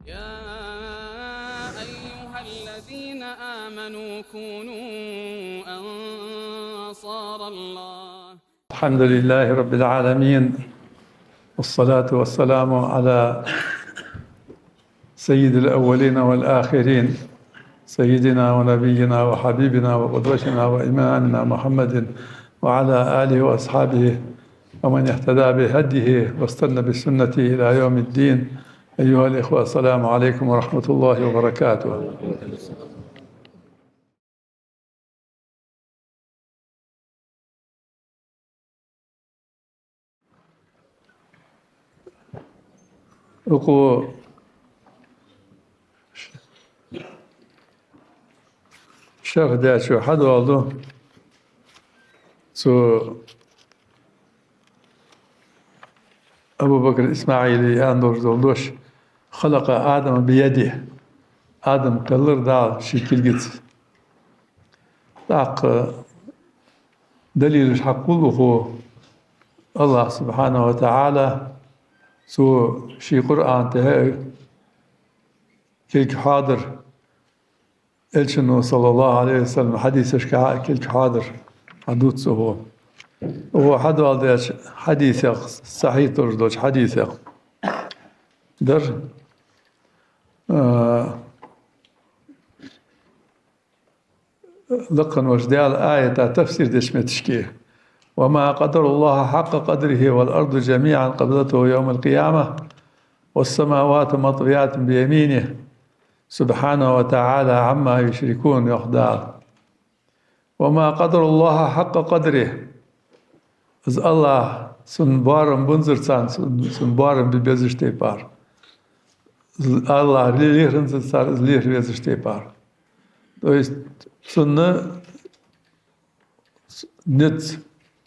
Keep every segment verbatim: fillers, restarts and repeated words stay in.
يا أيها الذين آمنوا كونوا أنصار الله. الحمد لله رب العالمين، والصلاة والسلام على سيد الأولين والآخرين، سيدنا ونبينا وحبيبنا وقدوتنا وإمامنا محمد وعلى آله وأصحابه ومن اهتدى بهديه واستن بسنته إلى يوم الدين. أيها الإخوة، السلام عليكم ورحمة الله وبركاته. Укхо шарх дечо хьадоаладу цу Абу Бакр ИсмаӀила аьнна долаш дола дош: خلق آدم بيده. Адам кхеллар Дала ший кулгаца. ТӀаккха далилаш хьакхолл укхо: АллахӀ سبحانه وتعالى цо ший Къуръан тӀа кулг хьоадар, Элчано, صلى الله عليه وسلم, хьадисашка кулг хьоадар хьадувц укхо. Укхо хьадоаладеча хьадисех, сахьихь долаш долча хьадисех дар, а, лакха волча Дала аята тафсир деча метте: وما قدروا الله حق قدره والأرض جميعا قبضته يوم القيامة والسماوات مطويات بيمينه سبحانه وتعالى عما يشركون, йоах Дала. وما قدروا الله حق قدره. Из АллахӀ, цун боарам бензар царна, цун, цун боарам бе безача тайпара. Из АллахӀ ле-, лерхӀанзар цар из лерхӀа везача тайпара. То есть цун низ,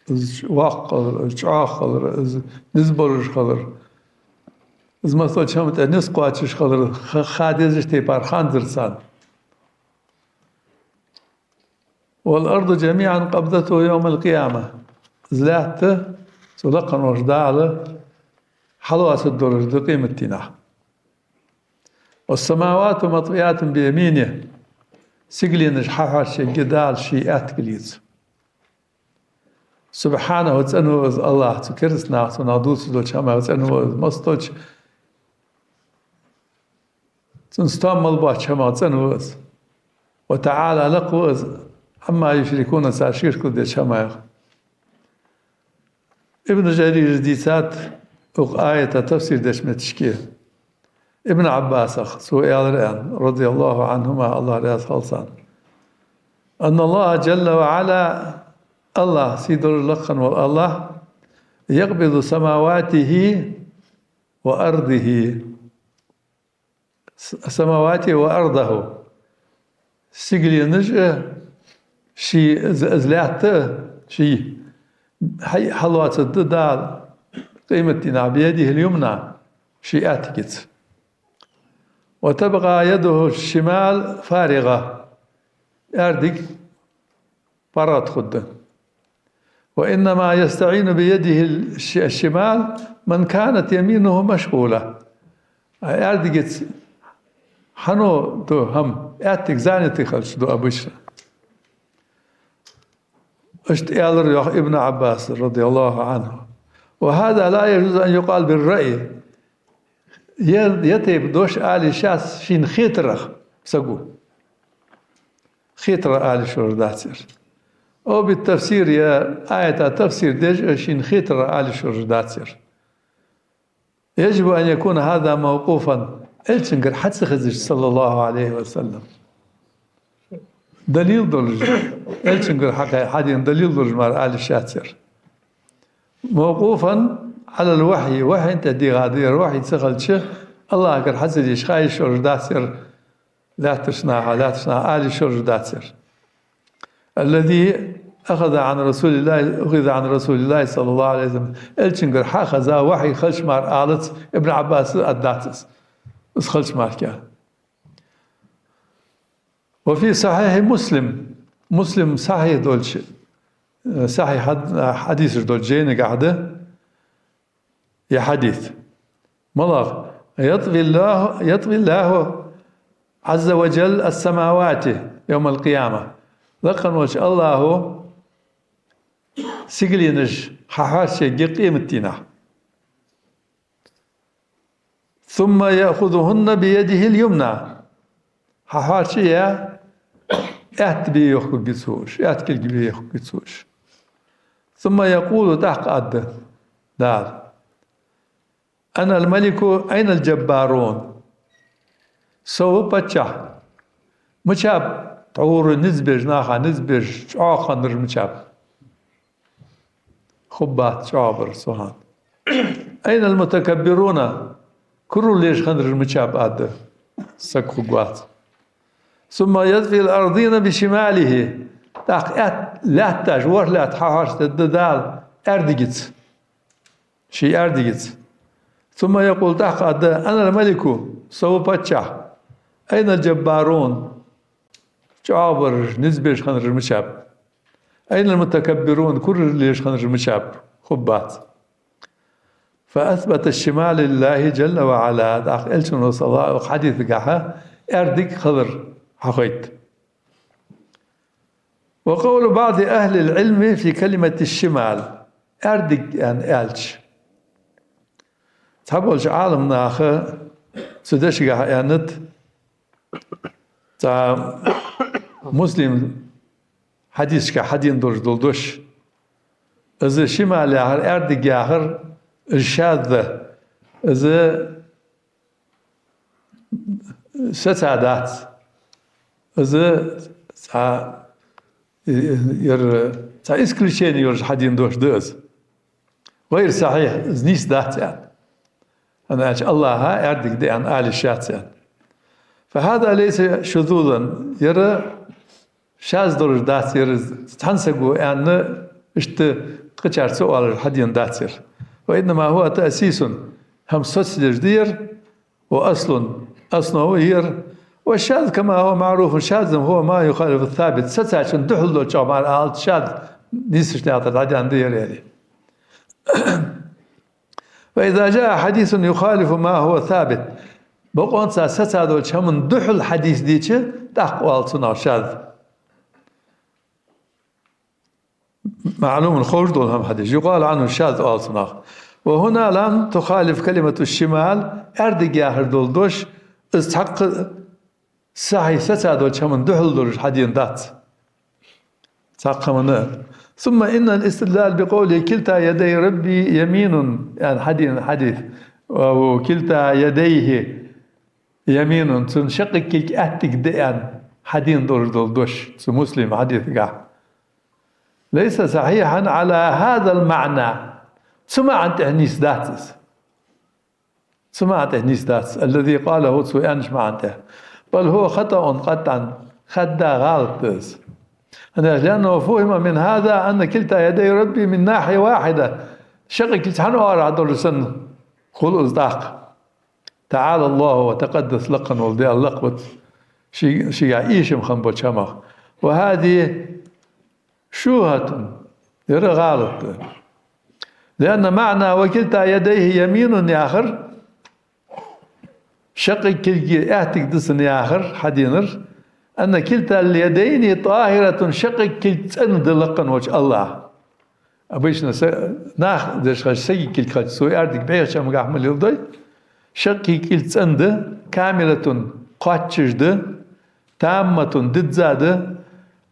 из воккха хилар, из чӀоагӀа хилар, из низ болаш хилар, из массадолча хӀаман тӀа низ кхоачаш хилар ха, ха дезача тайпара ханзар царна. والأرض جميعا قبضته يوم القيامة. Из лаьтта цу лакха волча Дала хьалоацаргдолаш да къематдийнахьа. والسماوات مطويات بيمينه. Сигаленаш хьахьош ергья Дала ший аьтта кулгаца. سبحانه, цӀена ва из АллахӀ, цу кераста наха цунах дувцаш долча хӀамах цӀена ва из, массадолча цун стоам мел боацача хӀамах цӀена ва из. وتعالى, лакха ва из, عما يشركون, цар ширк деча хӀамаех. Ибн Жарира дийцад укх аята тафсир деча метте: Ибн Ӏаббасах, цо аьлар аьнна, رضي الله عنهما, АллахӀ раьза хилва царна: أن الله جل وعلا, АллахӀ, сийдолаш лакха вола АллахӀ, يقبض سماواته وأرضه, с-, سماواته وأرضه. Сигаленаш а, ший, из, из лаьтта а ший хьа-, хьалоацаргда Дала къематдийнахьа بيده اليمنى, ший аьттагца. وتبقى يده الشمال فارغة. Аьрдиг паргӀата хургда. وإنما يستعين بيده الش-, الشمال من كانت يمينه مشغولة. А аьрдигца хьано ду хӀама, аьттаг занятый хилча ду обычно. Иштта аьлар, йоах, Ибн Ӏаббаса, رضي الله عنه: وهذا لا يجوز أن يقال بالرأي. Ер, ер тайпа дош ала йиш яц шийна хетарах саго. Хетарах ала йиш йолаш дац ер. أو بالتفسير, е аята тафсир деш а шийна хетарах ала йиш йолаш дац ер. يجب أن يكون هذا موقوفا, Элчангара хьа ца хезаш, صلى الله عليه وسلم. Далил долаш, Элчангара хьакхай-, хьадена далил долаш мара ала йиш яц ер. موقوفا على الوحي, вахьйна тӀа дийгӀа да ер, вахьй ца хилча, АллахӀагара хьа ца дезаш, ха йиш йолаш дац ер, лаьттача наха, лаьттача наха ала йиш йолаш дац ер. الذي أخذ عن رسول الله، أخذ عن رسول الله صلى الله عليه وسلم. Элчангара хьа а хеза, вахьй хилча мара алац, Ибн Ӏаббаса аргдац из, из хилча мара. وفي صحيح مسلم, Муслима сахьихь долча, э, сахьихь хьад-, хьадисаш долча жайнагахь да ер хьадис. МалагӀа? يطوي الله، يطوي الله عز وجل السماوات يوم القيامة. Лакха волча АллахӀа сигаленаш хьахьоарчаергья къематдийнахьа. ثم يأخذهن بيده اليمنى. Хьахьоарчаяь, аьтта бе йохкаргья цо уж, аьтта кулг бе йохкаргья цо уж. ثم يقول, тӀаккха аргда Дала: أنا الملك، أين الجبارون؟ Со ва паччахь. Мичаб тхьовра низ беш, наха низ беш, чӀоагӀа хиннараш мичаб? Хургбац чӀоагӀа бараш цу хана. أين المتكبرون؟ Курал еш хиннараш мичаб, аргда. Саг хургвац. ثم يطوي الأرضين بشماله. ТӀаккха аьт-, лаьтташ, ворхӀ лаьтта хьахьоарчадергда Дала аьрдигаца. Ший аьрдигаца. ثم يقول, тӀаккха аргда: أنا الملك, со ва паччахь. أين الجبارون؟ ЧӀоагӀа бараш, низ беш хиннараш мичаб? أين المتكبرون؟ Курал еш хиннараш мичаб? Хургбац. فأثبت الشمال لله جل وعلا. ТӀаккха Элчано, саллаллахӀу, хьадисагахьа аьрдиг хилар хьахайт. وقول بعض أهل العلم في كلمة الشمال. Аьрдиг аьнна аьлча, цхьаболча Ӏаламнаха цу дешагахьа аьннад, цхьа Муслима хьадисашка хьадена долаш дола дош. Из шимал яхар, аьрдиг яхар, из шаз да. Из саца дац. Из цхьа, ер, цхьа исключение йолаш хьадена дош да из. غير صحيح, из нийса дац аьнна. ХӀана аьлча АллахӀа аьрдиг да аьнна ала йиш яц аьнна. فهذا ليس شذوذا, ер шаз долаш дац, ер цхьан саго аьнна, иштта кхычар ца оалаш хьадена дац ер. وإنما هو تأسيس, хӀама соцадеш да ер, وأصل, основа я ер. والشاذ كما هو معروف, шаз هو ما يخالف الثابت, сацачун духьал долчох мара алац, шаз нийсача наькъа тӀара дӀадаьнна да ер, аьле. فإذا جاء حديث يخالف ما هو ثابت, бокъонца саца долча хӀаман духьал хьадис дича, тӀаккха оал цунах шаз. معلوم, ховш дола хӀама хьадис. يقال عنه شاذ, оал цунах. وهنا لم تخالف كلمة الشمال, аьрдиг яхар дола дош, из цхьаккха сахьихь, саца долча хӀаман духьал долаш хьадена дац. Цхьаккха хӀаман. ثم إن الاستدلال بقوله كلتا يدي ربي يمين, аьнна хьадена хьадис, وكلتا يديه يمين, цун шаккхе кулг аьттиг да аьнна хьадена долаш дола дош цу Муслима хьадисагахьа, ليس صحيحا على هذا المعنى. Цу маӀан тӀа нийса дац из. Цу маӀан тӀа нийса дац. الذي قاله, цо аьннача маӀан тӀа. بل هو خطأ قطعا. Хадда гӀалат да из. لأنه فهم من هذا أن كلتا يدي ربي من ناحية واحدة. Шаккхе кулг цхьан оагӀорахьа долаш санна хул из тӀаккха. تعالى الله وتقدس, лакха вола Даьла лакхвац ший, шийгахьа эшам хинна болча хӀамах. وهذه شبهة, ер гӀалат да. لأن معنى وكلتا يديه يمين яхар, шаккхе кулг аьттиг да цун яхар, хьаденар, أن كلتا اليدين طاهرة, шаккхе кулг цӀена да лакха волча АллахӀа. Обычно са-, нах деш хилча, сага кулг хилча, цо аьрдиг бӀехача хӀамагахьа ма леладой. Шаккхе кулг цӀена да, كاملة, кхоачаш да, تامة, дизза да,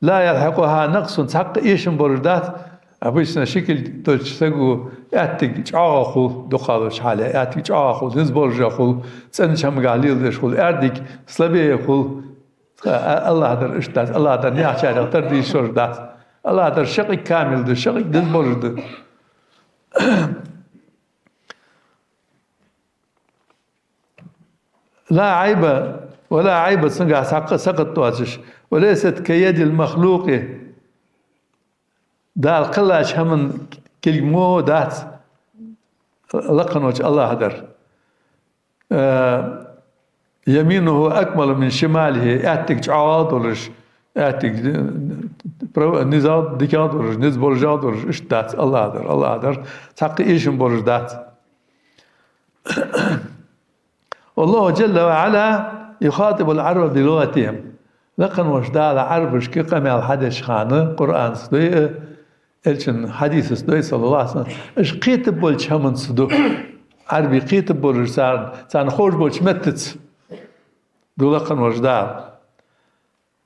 لا يلحقها نقص, цхьаккха эшам болаш дац. Обычно ши кулг долча саго аьттиг чӀоагӀа хул, дукха долча хьале, аьттиг чӀоагӀа хул, низ болаш хул, цӀенача хӀамагахьа леладеш хул, аьрдиг слабее хул. А-, АллахӀа дар иштта дац, АллахӀа дар наьхачарех тара дезаш долаш дац. АллахӀа дар шаккхе камил да, шаккхе диз болаш да. لا عيب ولا عيب, цунгахьа сакъ-, сакхат доацаш. وليست كيد المخلوق. Дала кхеллача хӀаман кулг мо дац лакха волча АллахӀа дар. Э, يمينه أكمل من شماله, аьттиг чӀоагӀа долаш, аьттиг, э, прав-, низагӀа, дикагӀа долаш, низ болашагӀа долаш, иштта дац АллахӀа дар, АллахӀа дар цхьаккха эшам болаш дац. والله جل وعلا يخاطب العرب بلغتهم. Лакха волча Дала Ӏарбашка къамаьл хьадеча хана, Къуръанаца дой а, Элчан хьадисаца дой, саллаллахӀу Ӏалайхи ва саллам, уж кхетаргболча хӀаманца ду. Ӏарбий кхетаргболаш царна, царна ховш болча меттаца ду Лакха волча Дала.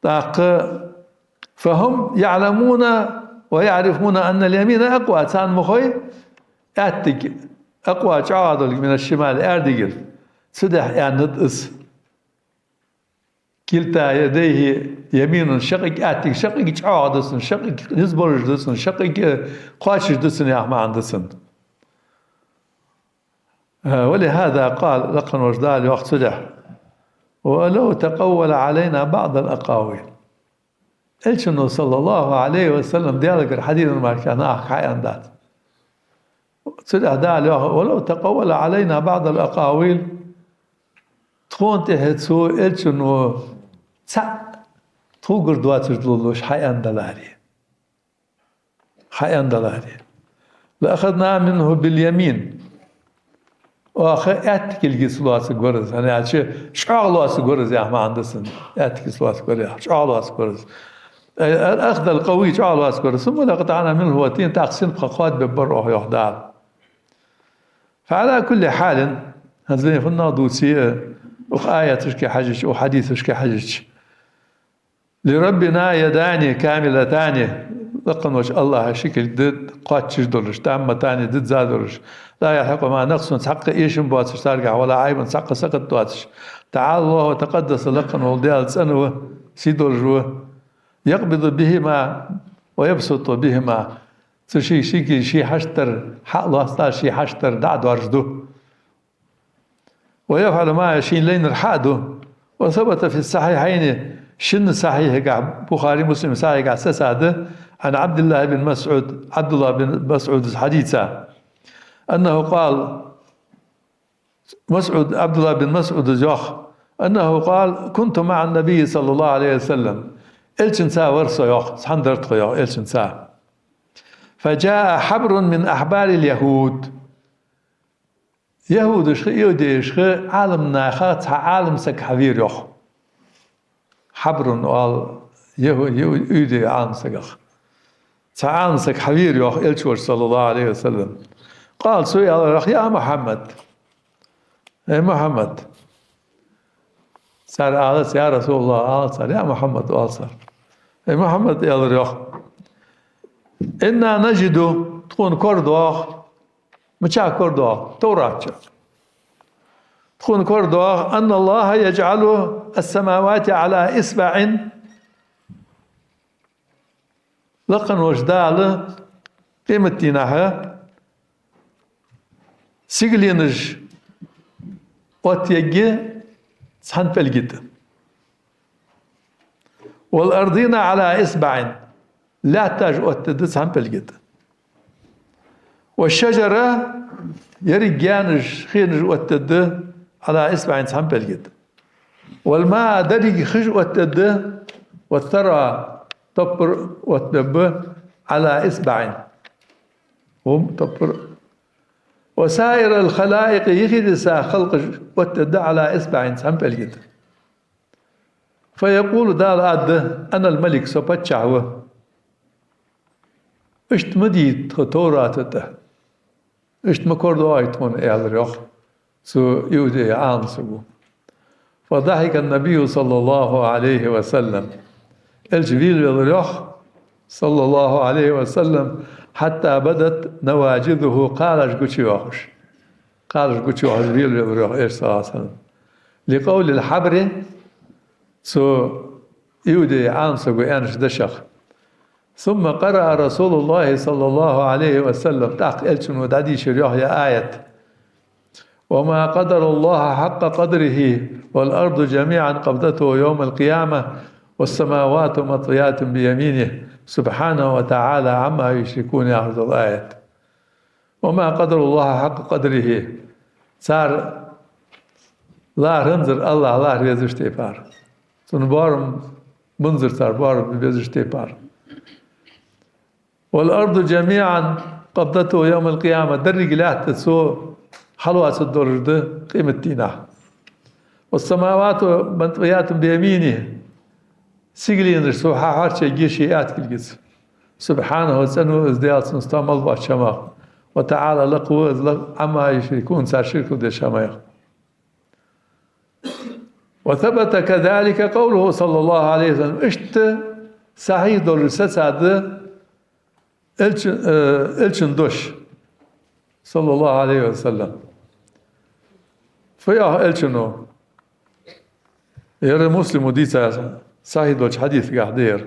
ТӀаккха: فهم يعلمون ويعرفون أن اليمين أقوى. Царна ма хой, аьттиг أقوى, чӀоагӀа долга, من الشمال, аьрдигара. Цудухьа аьннад из: كلتا يديه يمين, шаккхе аьттиг, шаккхе чӀоагӀа да цун, шаккхе низ болаш да цун, шаккхе, э, кхоачаш да цун яха маӀан да цун. Э, ولهذا قال, Лакха волча Дала йоах цудухьа: ولو تقول علينا بعض الأقاويل. Элчано, саллаллахӀу Ӏалайхи ва саллам, Даьлагара хьадийна мара нахага хьааьнна дац. Цудухьа Дала йоах: ولو تقول علينا بعض الأقاويل. Тхона тӀехьа цу Элчано цхьаъ тхогара доацаш дола дош хьааьнна даларе. Хьааьнна даларе. لأخذنا منه باليمين. Оаха аьттигилгаца лоацаргвар из, хӀана аьлча чӀоагӀа лоацаргвар из яха маӀан да цун. Аьттигилгаца лоацаргвар яха, чӀоагӀа лоацаргвар из. أي الأخذ القوي, чӀоагӀа лоацаргвар из. ثم لقطعنا منه الوتين, тӀаккха синпха кхоадабергбар оаха, йоах Дала. فعلى كل حال, хӀанз вайна фуннагӀа дувце а, укх аяташка хьежача, укх хьадисашка хьежача, لربنا يدان كاملتان, Лакха волча АллахӀа ши кулг да кхоачаш долаш, تامتان, дизза долаш, لا يلحقهما نقص, цхьаккха эшам боацаш царгахьа, ولا عيب, цхьаккха сакхат доацаш. تعالى الله وتقدس, Лакха вола Даьла цӀена ва, сий долаш ва. يقبض بهما ويبسط بهما. Цу ши, ши кулг, ший хьаштара хьа а лоац, ший хьаштара дӀа а доаржаду. ويفعل ما يشاء, шийна лайнар хьа а ду. وثبت في الصحيحين, шин сахьихьагахь, Бухари, Муслима сахьихьагахь сацад, عن عبد الله بن مسعود, Ӏабдуллахь бин МасӀуда хьадийца, أنه قال, МасӀуд, Ӏабдуллахь бин МасӀуда йоах, أنه قال: كنت مع النبي صلى الله عليه وسلم. Элчанца вар со, йоах, цхьана дар тхо, йоах, Элчанца. فجاء حبر من أحبار اليهود. ЯхӀудашха, иудейшха Ӏаламнаха цхьа Ӏалам саг хьавера, йоах. Хьабрун оал яхӀу-, иу-, иудей Ӏалам сагах. Цхьа Ӏалам саг хьавера, йоах, Элча волча, саллаллахӀу Ӏалайхи ва саллам. قال, цо аьлар, йоах: يا محمد. Эй Мухьаммад. Цар алац: يا رسول الله, алац цар, يا محمد, оал цар. Эй Мухьаммад, аьлар, йоах. إنا نجد, тхона корадоагӀа, мичахьа корадоагӀа, Товрата чу. Тхона корадоагӀа: أن الله يجعل السماوات على إصبع. Лакха волча Дала къематдийнахьа сигаленаш оттаергья цхьан пӀелга тӀа. والأرضين على إصبع, лаьтташ оттадергда цхьан пӀелга тӀа. والشجر, еррига гаьнаш, хенаш оттадергда على إصبع, цхьан пӀелга тӀа. والماء, деррига хиш оттадергда, والثرى, топпар оттабергба على إصبع, хӀама топпар. وسائر الخلائق, юхедиса халкъаш оттадергда على إصبع, цхьан пӀелга тӀа. فيقول, Дала аргда: أنا الملك, со паччахь ва. Иштта ма дий тха Товрата тӀа. Иштта ма корадоагӀий тхона, аьлар, йоах, цу иудей Ӏалам саго. فضحك النبي صلى الله عليه وسلم. Элча велавелар, йоах, саллаллахӀу Ӏалайхи ва саллам, حتى بدت نواجذه, кхалаш гучайоахаш. Кхалаш гучайоахаш велавелар, йоах, Элча, саллаллахӀу Ӏалайхи ва саллам. لقول الحبر, цу иудей Ӏалам саго аьннача дешах. ثم قرأ رسول الله صلى الله عليه وسلم, тӀаккха Элчано дӀадийшар, йоах, ер аят: وما قدروا الله حق قدره والأرض جميعا قبضته يوم القيامة والسماوات مطويات بيمينه سبحانه وتعالى عما يشركون, яхаш дола аят. وما قدروا الله حق قدره. Цар лархӀанзар АллахӀ лархӀа везача тайпара. Цун боарам банзар цар боарам бе безача тайпара. والأرض جميعا قبضته يوم القيامة. Деррига лаьтта цо хьалоацаргдолаш да къематдийнахьа. والسماوات مطويات بيمينه. Сигаленаш цо хьахьорче геши аткилгаца. سبحانه, цӀена ва из Даьла, цун стомал бачча мах. وتعالى, лакха ва из, عما يشركون, цар ширк деш хӀамах. وثبت كذلك قوله صلى الله عليه وسلم. Иштта сахьихь долаш сацад Элча-, э, Элчан дош, صلى الله عليه وسلم. Фу йоах Элчано? Ер Муслимо дийца сахьихь долча хьадисагахь да ер.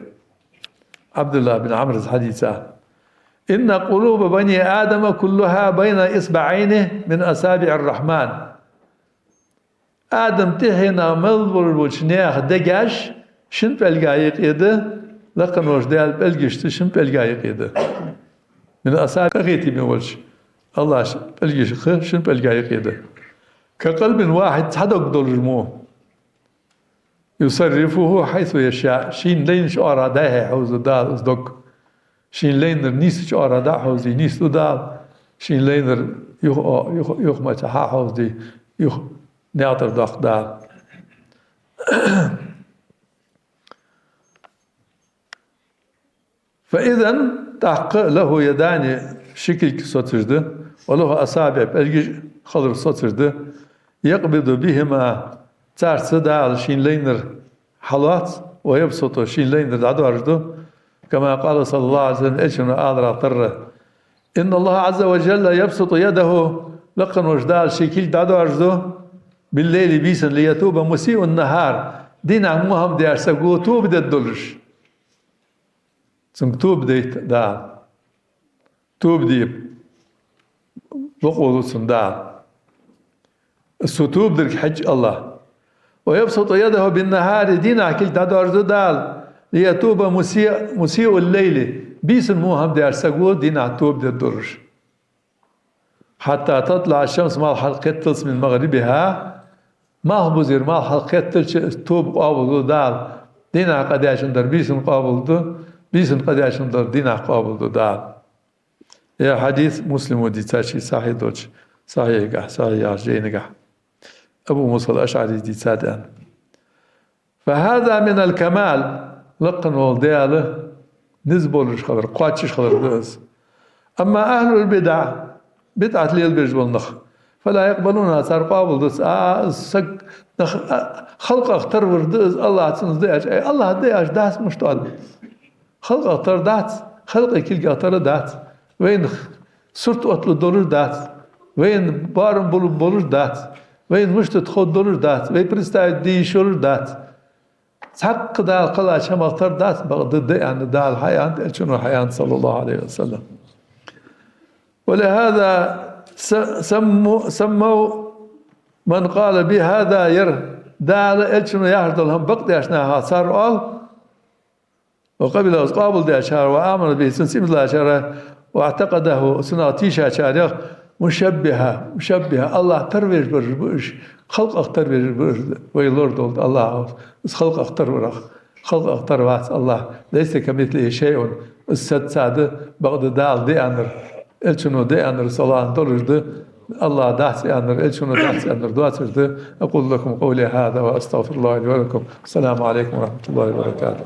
Ӏабдуллахь бин Ӏамра хьадис да. إن قلوب بني آدم كلها بين إصبعين من أصابع الرحمن. Адам тӀехьенах мел болаш болча наьха дегаш шин пӀелга юкъе да, лакха волча Даьла пӀелгашца шин пӀелга юкъе да. من أصابع, къахетаме волча АллахӀа пӀелгашца шин пӀелга юкъе да. كقلب واحد, цхьа дог долаш мо. يصرفه حيث يشاء. Шийна лайнача оагӀорахьа дӀа-хьа хьовзу Дала из дог. Шийна лайнар нийсача оагӀорахьа дӀа а хьовзий, нийсду Дала. Шийна лайнар юха, юха, юха мача хьа а хьовзий, юха наькъа тӀара доаккх Дала. فإذا, тӀаккха, له يدان, ши кулг соцаш да, وله أصابع, пӀелгаш хилар соцаш да, يقبض بهما, царца Дала шийна лайнар хьалоац, ويبسط, шийна лайнар дӀадоаржаду, كما قال صلى الله عليه وسلم, Элчано аьларах тарра: إن الله عز وجل يبسط يده, лакха волча Дала ший кулг дӀадоаржаду, بالليل, бийсан, ليتوب مسيء النهار, дийнахьа во хӀама даьча саго тоба дергдолаш. Цунга тоба дайта Дала. Тоба де бокъо лу цунна Дала. Цо тоба дарга хьежжа АллахӀ. ويبسط يده بالنهار, дийнахьа кулг дӀадоаржаду Дала, ليتوب مسيء, مسيء الليل, бийсан во хӀама даьча саго дийнахьа тоба дергдолаш. حتى تطلع الشمس, малх хьалкхетталца, من مغربها, малхбузера малх хьалкхетталча тоба къоабалду Дала. Дийнахьа къа даьчун дар бийсан къоабалду, бийсан къа даьчун дар дийнахьа къоабалду Дала. Ер хьадис Муслимо дийцад ший сахьихь долча, сахьихьагахь, сахьихь яхача жайнагахь. Абу Муса ал-АшӀарийс дийцад аьнна. فهذا من الكمال, лакха волча Даьла низ болаш хилар, кхоачаш хилар да из. أما أهل البدع, бидӀат лелабеш бола нах, فلا يقبلونها, цар къоабалдац. А, а, из саг, нах, а, халкъах тарвар да из, АллахӀ цунна из даьча, ай, АллахӀ даьча дац мишта оал. Халкъах тара дац, халкъа кулгах тара дац. Вайна сурт отталургдолаш дац. Вайна барам булургболаш дац. Вайна мишта тхов долаш дац. Вай представить де йиш йолаш дац. Цхьаккха Дала кхеллача хӀамах тара дац, бакъда да аьнна Дала хьааьннад, Элчано хьааьннад, صلى الله عليه وسلم. ولهذا س-, سموا، سموا من قال بهذا, ер Дала, Элчано яхаш дола хӀама бакъдеш наха цар оал, وقبله, из къоабалдечар, وآمن به, цунца иман диллачар, واعتقده, цунах тийшачарех, مشبهة, مشبهة, АллахӀ тарвеш бараш ба уж, халкъах тарвеш ба уж, вай лорадолда АллахӀа, из халкъах тарварах, халкъах тара вац АллахӀ, ليس كمثله شيء, из сацаца да, бакъда Дала да аьннар, Элчано да аьннар, صلى الله, долаш да, АллахӀ дац аьннар, Элчано дац аьннар доацаш да. أقول لكم قولي هذا وأستغفر الله لي ولكم. السلام عليكم ورحمة الله وبركاته.